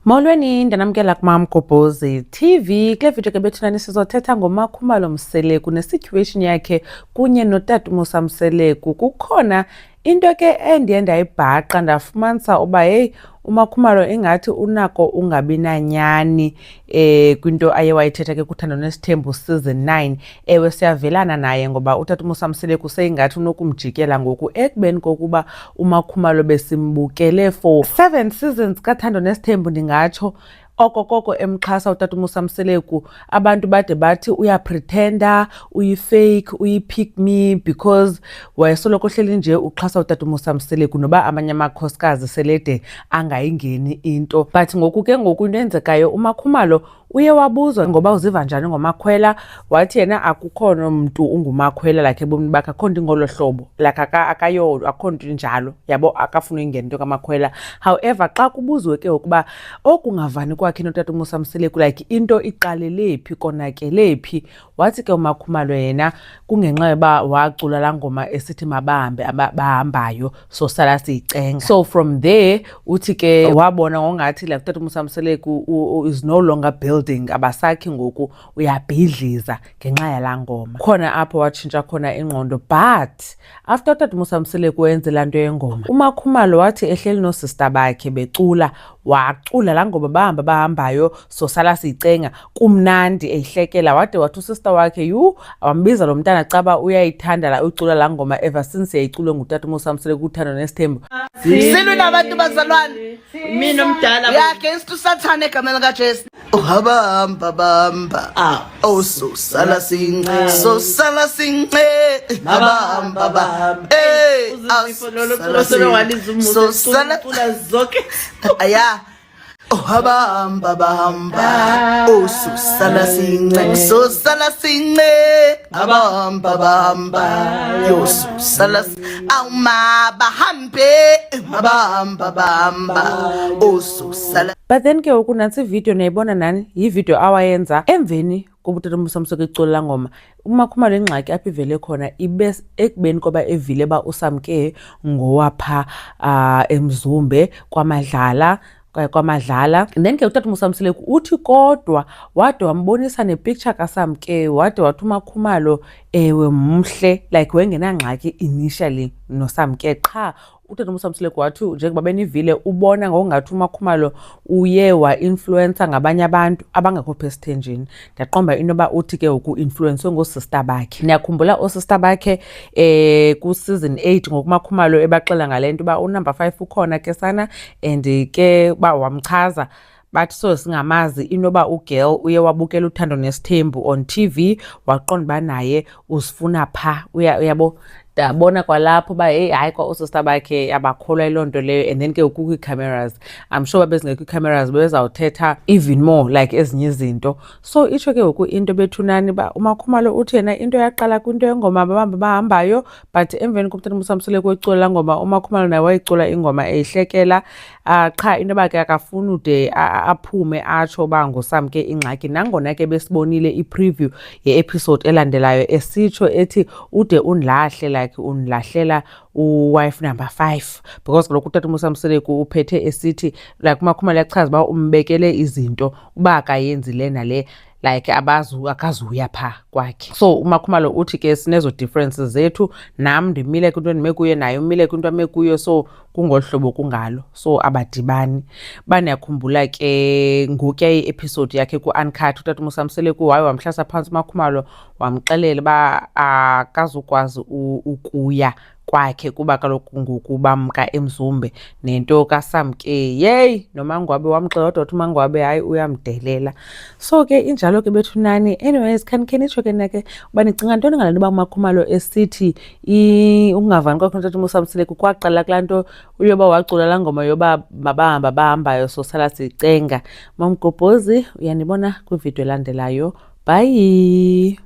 Molweni, ndanamkela kuMamgobhozi TV. Kule video ke bethunani sizothetha ngoMakhumalo Mseleku nesituation yakhe kunye notata uMusa Mseleku. Kukhona into ke endiye ndayibhaqa ndafumanisa uba heyi, uMakhumalo ingathi unako ungabi nanyani kwinto aye wayithetha ke kuThando Nesithembu season 9. Ewe, siyavelana naye ngoba utata uMusa Mseleku seyingathi unokumjikela ngoku ekubeni kokuba uMakhumalo besimbukele for 7 seasons kaThando Nesithembu, ndingatsho okokoko emxhasa utata uMusa Mseleku. Abantu bade bathi uyapretenda, uyi-fake, uyi-pick me, because wayesoloko hleli nje uxhasa utata uMusa Mseleku noba amanye amakhosikazi selede angayingeni into. But ngoku ke ngoku into eyenzekayo, uMakhumalo uye wabuzwa ngoba uziva njani ngoMakhwela, wathi yena akukho mntu unguMakhwela like ebomini bakhe, akukho nto ingolo hlobo, like akayo, akukho nto injalo, yabo, akafuni uyingena into kaMakhwela. However, xa kubuziwe ke ukuba okungavani kwakhe notata uMusa Mseleku, like into iqalele phi, konakele phi, wathi ke uMakhumalo yena kungenxa yoba wacula laa ngoma esithi mabahambe abahambayo sosala siyicenga. So from there uthi ke wabona ngongathi like utata uMusa Mseleku is no longer building, abasakhi ngoku, uyabhidliza ngenxa yalaa ngoma. Khona apho watshintsha khona ingqondo. But after utata uMusa Mseleku wenze laa nto yengoma, uMakhumalo wathi ehleli noosista bakhe becula, wacula laa ngoma bahamba bahambayo sosala siyicenga, kumnandi, eyihlekela, wade wathi usista wakhe, yhu, wambiza lo mntana caba uyayithanda la uyicula laa ngoma ever since yayiculwe ngutata uMusa Mseleku kuThando Nesithembu. Silwe nabantu bazalwane. Mina omdala. We are against usathane egameni likaJesu. Uhamba bamba. Ah. Oh, so sala since. So sala since. Abamba bamba. Eh. Uzizipho lolo culo sebewalizwa umuzi. So sala cula zonke. Aya. Uhamba bamba. Oh, so sala since. So sala since. Abamba bamba. Yo, so sala. Awuma bahambe. Abamba bamba. Oh, so sala. But then ke ngoku nantsi ividiyo, niyayibona nani, yividiyo awayenza emveni koba utata uMusa Mseleku ecula laa ngoma. UMakhumalo ingxaki apho ivele khona ibe ekubeni koba evile uba uSamke ngowapha eMzumbe kwaMadlala, kwaMadlala. And then ke utata uMusa Mseleku uthi kodwa wade wambonisa nepicture kaSamke, wade wathi uMakhumalo ewe mhle, like wayengenangxaki initially noSamke, qha utata uMusa Mseleku wathi njengoba benivile ubona ngokungathi uMakhumalo uye wa-influensa ngabanye abantu abangekho pha esithenjini. Ndiyaqonda into yoba uthi ke ngoku uinfluenswe ngoosista bakhe. Niyakhumbula oosista bakhe ku-season 8 ngoku uMakhumalo ebaxela ngale nto uba unumber 5 ukhona ke sana, and ke uba wamchaza bathi so singamazi inoba ugirl uye wabukela uThando Nesithembu on TV, waqonda uba naye uzifuna pha, uyabo. Ndabona kwalapho uba heyi, hayi, kwa oosista bakhe abakholwa yiloo nto leyo. And then ke kukho ii-cameras, I'm sure uba bezingekho ii-cameras bebezawuthetha even more like ezinye izinto. So itsho ke ngoku into bethunani uba uMakhumalo uthi yena into yaqala kwinto yengoma babamba bahambayo, but emveni komtata uMusa Mseleku wecula laa ngoma, uMakhumalo naye wayicula ingoma eyihlekela, qha into yoba ke akafuni ude aphume atsho uba nguSamke ingxaki, nangona ke besibonile i-preview ye-episode elandelayo esitsho ethi ude undilahle, like undilahlela uwife number 5, because kaloku utata uMusa Mseleku uphethe esithi like uMakhumalo uyachaza uba umbekele izinto uba akayenzi le nale, like abazu akazuya pha kwakhe. So uMakhumalo uthi ke sinezo differences zethu, nam ndimile kwinto endime kuyo, naye umile kwinto ame kuyo, so kungolu hlobo kungalo, so abadibani. Baniyakhumbula ke ngokuya i-episode yakhe ku-Uncut, utata uMusa Mseleku waye wamhlasa phantsi uMakhumalo, wamxelela uba akazukwazi ukuya kwakhe kuba kaloku ngoku bamka eMzumbe nento kaSamke. Yeyi, noMangwabe wamxelela, kodwa wathi uMangwabe hayi uyamdelela. So ke injalo ke bethunani. Anyways, khanikhe nitsho ke nake uba nicinga ntoni ngale nto uba uMakhumalo esithi ukungavani kwakhe notata uMusa Mseleku kwaqala kulaa nto uyoba wacula laa ngoma yoba mabahamba bahambayo sosala sicenga. Mamgobhozi, uyanibona kwividiyo elandelayo. Bye.